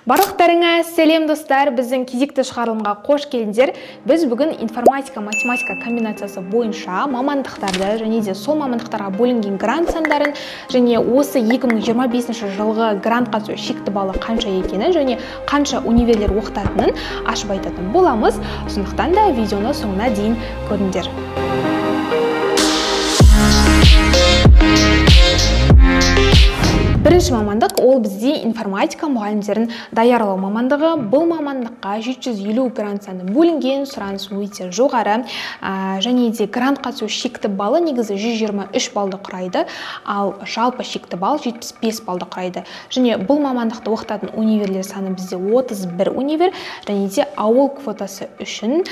Барлықтарыңа сәлем, достар! Біздің кезекті шығарылымға қош келдіңдер. Біз бүгін информатика математика комбинациясы бойынша мамандықтарды және де сол мамандықтарға бөлінген грант сандарын және осы 2025 жылғы грантқа түсу шекті балы қанша екенін және қанша универлер оқытатынын ашып айтатын боламыз. Сондықтан да видеоны соңына дейін көріңдер. Бірінші мамандық ол бізде информатика мұғалімдерін даярлау мамандығы. Бұл мамандыққа 750 грант саны бөлінген, сұраныс өте жоғары. Және де грантқа түсу шекті балы негізі 123 баллды құрайды, ал жалпы шекті балл 75 баллды құрайды. Және бұл мамандықты оқытатын универлер саны бізде 31 универ және де ауыл квотасы үшін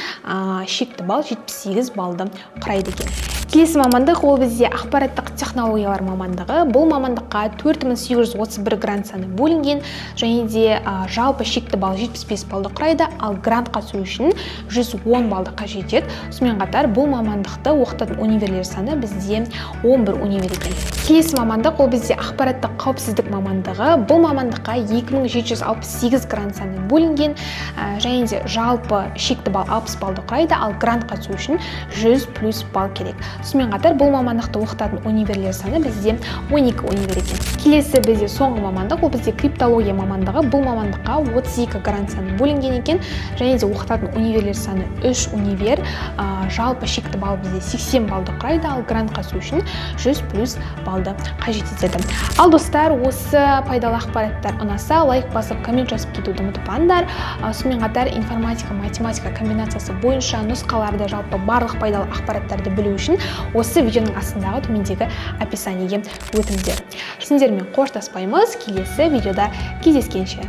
шекті балл 78 баллды құрайды екен. Келесі мамандық ол бізде ақпараттық технологиялар мамандығы. Бұл мамандыққа 4831 грант саны бөлінген және де жалпы шекті балл 75 баллды құрайды, ал грантқа түсу үшін 110 баллды қажет етеді. Сонымен қатар бұл мамандықты оқытатын универлер саны бізде 11 универ екен. Келесі мамандық ол бізде ақпараттық қауіпсіздік мамандығы. Бұл мамандыққа 2768 грант саны бөлінген және де жалпы шекті балл 60 баллды құрайды, ал грантқа түсу үшін 100 плюс балл керек. Сонымен қатар бұл мамандықты оқытатын универлер саны бізде 12 универ екен. Келесі бізде соңғы мамандық ол бізде криптология мамандығы. Бұл мамандыққа 32 грант саны бөлінген екен және де оқытатын универлер саны 3 универ. Жалпы шекті балл бізде 80 баллды құрайды, ал грантқа түсу үшін 100 плюс баллды қажет етеді. Ал, достар, осы пайдалы ақпараттар ұнаса, лайк басып, коммент жазып кетуді ұмытпаңдар. Сонымен қатар информатика математика комбинациясы бойынша нұсқаларды, жалпы барлық пайдалы ақпараттарды білу үшін осы видеоның астындағы төмендегі описаниеге өтіңдер. Сендермен қоштаспаймыз, келесі видеода кездескенше.